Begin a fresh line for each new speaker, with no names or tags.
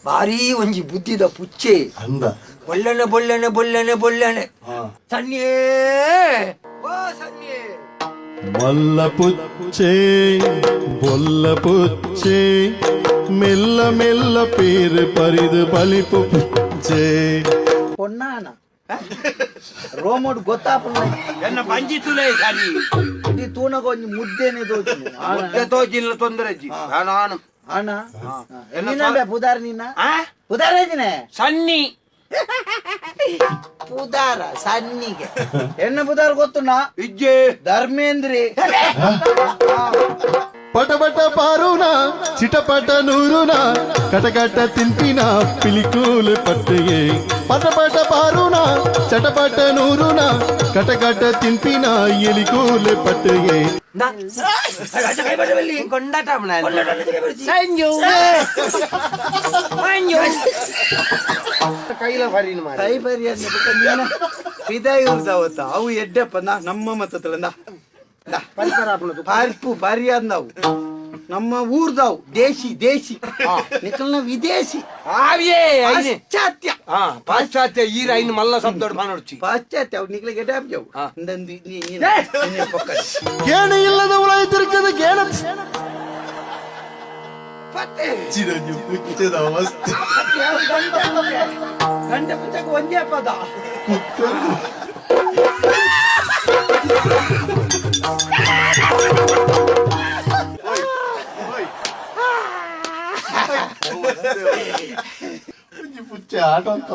ಭಾರಿ ಒಂಜಿ ಬುದ್ಧಿದ ಪುಚ್ಚೆ.
ಅಂದ.
ಬೊಲ್ಲನೆ ಬೊಲ್ಲನೆ ಬೊಲ್ಲನೆ ಬೊಲ್ಲನೆ. ಸನ್ಯೇ, ಓ ಸನ್ಯೇ.
ಮಲ್ಲ ಪುಚ್ಚೆ ಬೊಲ್ಲ ಪುಚ್ಚೆ, ಮೆಲ್ಲ ಮೆಲ್ಲ ಪೇರು ಪರಿದು ಬಲಿಪು ಪುಚ್ಚೆ.
ಪೊನ್ನಾನ ರೋಮೋಡ್ ಗೊತ್ತಾಪುನ.
ಎನ್ನ ಬಂಜಿ ತುಲೆ ಸರಿ.
ಇಡೀ ತೂನಗ ಒಂಜಿ ಮುದ್ದೆನೆ ತೋಜುನು.
ಮುದ್ದೆ ತೋಜಿಲ್ಲ, ತೊಂದರೆ ಇಜ್ಜಿ. ನಾನು
ಆಣ ನಿನ್ನ ಪುದಾರ್, ನಿನ್ನ
ಆ?
ಪುದಾರ್ ಏಜಿನೆ?
ಸನ್ನಿ.
ಪುದಾರ ಸನ್ನಿಗೆ. ಎನ್ನ ಪುದಾರ್ ಗೊತ್ತುನಾ?
ಇಜ್ಜೆ.
ಧರ್ಮೇಂದ್ರಿ.
ಪಟ ಪಟ ಪಾರುನ ಚಿಟಪಟ ನೂರುನ ಕಟಕಟ ತಿಂಪಿನ ಪಿಲಿಕೂಲು ಪಟ್ಟಿಗೆ. ಪಟ ಪಟ ಪಾರುನ ಚಟಪಟ ನೂರುನ ಕಟಕಟ ತಿಂಪಿನ ಎಲಿಕೂಲು ಪಟ್ಟಿಗೆ.
ಕೊಂಡಾಟ. ಸಂಜು ಮಂಜು ಕೈಲ ಬರೀನ್ ಮಾರ್ರೆ.
ಕೈ ಬರಿ ನೀನ ಪಿದಾಯಿ ಉರ್ದಾವತ್ತ ಅವು ಎಡ್ಡೆಪ್ಪ ನಾ ನಮ್ಮ ಮತ್ತಲ್ಲ. ಪಾರ್ಪು ಬಾರಿ ಅಂದವು. ನಮ್ಮ ಊರ್ದಾವು ದೇಶಿ ದೇಶಿ, ನಿಕಲ್ನ ವಿದೇಶಿ.
ಆವಿಯೇ ಐನೆ.
ಪಾಶ್ಚಾತ್ಯ.
ಹಾ, ಪಾಶ್ಚಾತ್ಯ ಈರ ಐನ್ ಮಲ್ಲ ಶಬ್ದ ಮಾನೊಡ್ಚಿ.
ಪಾಶ್ಚಾತ್ಯ ಅವು ನಿಕ್ಲೆ ಗೆಡ್ಡೆ ಜಾವು.
ಹಾ.
ಪಕ್ಕ.
ಗೇಣು ಇಲ್ಲದ ಉಳಾಯ್ತಿರ್ಕದ ಗೇಣ. ಚಿರಂಜಿ ಪುಚ್ಚದ ಅವಸ್ಥೆ.
ಗಂಟೆ ಪುಚ್ಚಕ್ಕೆ ಒಂದೇ ಪದ.
ಪುಚ್ಚೆ ಆಟ ಅಂತ.